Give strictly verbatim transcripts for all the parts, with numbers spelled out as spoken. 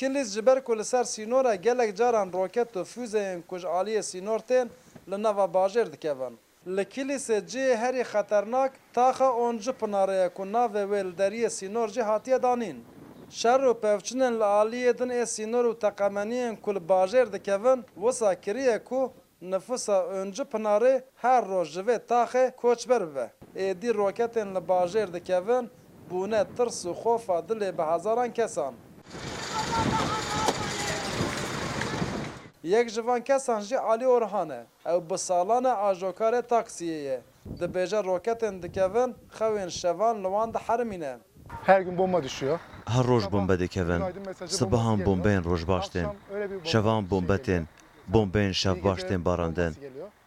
Kilîs ji ber ku li ser sînor e, gelek caran roket û fûzeyên ku ji aliyê sînor tên li nava bajêr dikevin. Li Kilîsê cihê herî xeternak taxa Oncu Pinarê ye ku navê wê li deriyê sînor jî hatiye danîn. Şer û pevçûnên li aliyê din ê sînor û teqemeniyên ku li bajêr dikevin wisa kiriye ku nifûsa Oncu Pinarê her roj ji vê taxê koçber bibe. Êdî roketên li bajêr dikevin bûne tirs û xofa dilê bi hezaran kesan. Yek ji van kesan jî Alî Orhan e. Ew bi salan e ajokarê taksiyê ye. Dibêje roketên dikevin xewên şevan li wan diherimîne. Her gün bomba düşüyor. Her roj bombe dikevin. Sibihan bombeyên rojbaş tên. Şevan bombe tên. Bombeyên şevbaş tên barandin.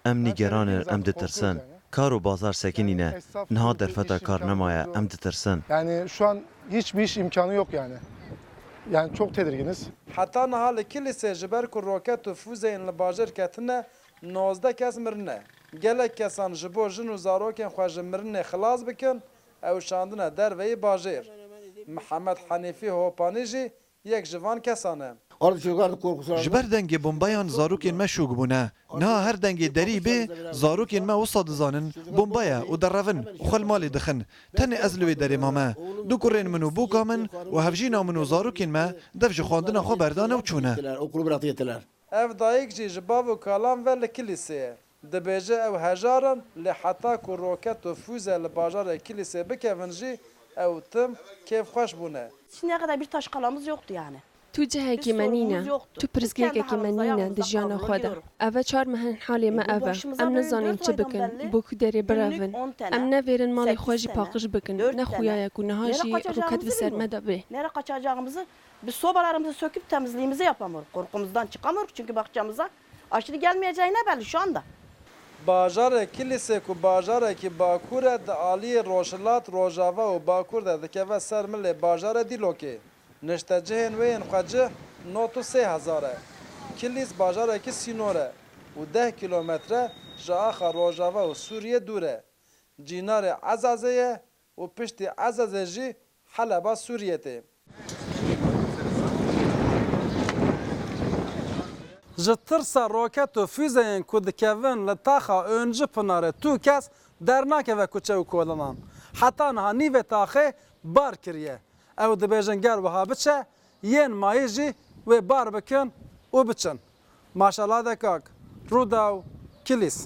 Em nîgeran in, em ditirsin. Kar û bazar sekinîne. Niha derfeta kar nemaye, em ditirsin. Yani şu an hiçbir iş imkanı yok yani. Yani çok tedirginiz. Heta niha li Kilîsê ji ber ku roket û fûzeyên li bajêr ketine, nozdeh kes mirine. Gelek kesan ji bo jin û zarokên xwe ji mirinê xilas bikin, ew şandine derveyî bajêr. Mihemed Henîfî Hopanî jî yek ji van kesan e. Orada çocuklar da korkusu. Ji ber dengê bombeyan zarokên me şok bûne. Niha her dengê derî bê, zarokên me wisa dizanin bombe ye û derevin û xwe li malê dixin. Tenê ez li wê derê mame. Du kurên min û boka min û hevjîna min û zarokên me dev ji xwendina xwe berdane û çûne. Okulu bıraktı gittiler. Ev dayik jî ji bav û kalan ve li Kilîsê ye. Dibêje ew hejar in, lê heta ku roket û fûze li bajarê Kilîsê bikevin jî ew tim kêfxweş bûne. Şimdiye kadar bir taş kalamız yoktu yani. Tu cihekî me nîne, tu pirsgirêkekî me nîne di jiyana xwe de. Ev e çar meh in halê me ev e. Em nizanin çi bikin, bo ku derê birevin. Em nevêrin malê xwe jî paqij bikin, ne xuya ye ku niha jî roket bi ser me de bê. Nereye kaçacağımızı, biz sobalarımızı söküp temizliğimizi yapamıyoruz. Korkumuzdan çıkamıyoruz çünkü bahçemize aşırı gelmeyeceğine belli şu anda. Bajarê Kilîsê ku bajarekî bakur e, di aliyê rojhilat, rojava û bakur de dikeve ser milê bajarê Dîlokê. Niştecihên wê yên xwecih not û sê hezar e. Kilîs bajarekî sînor e û deh kîlometre ji axa rojava û Sûriyê dûr e. Cînarê Ezezê ye û piştî Ezezê jî Heleba Sûriyê tê. Ji tirsa roket û fûzeyên ku dikevin li taxa Önci Pinarê tu kes dernakeve kuçe û kolanan. Heta niha nîvê taxê bar kiriye. Ew dibêjin ger wiha biçe, yên mayî jî wê bar bikin û biçin. Maşala Dekak, Rûdaw, Kilîs.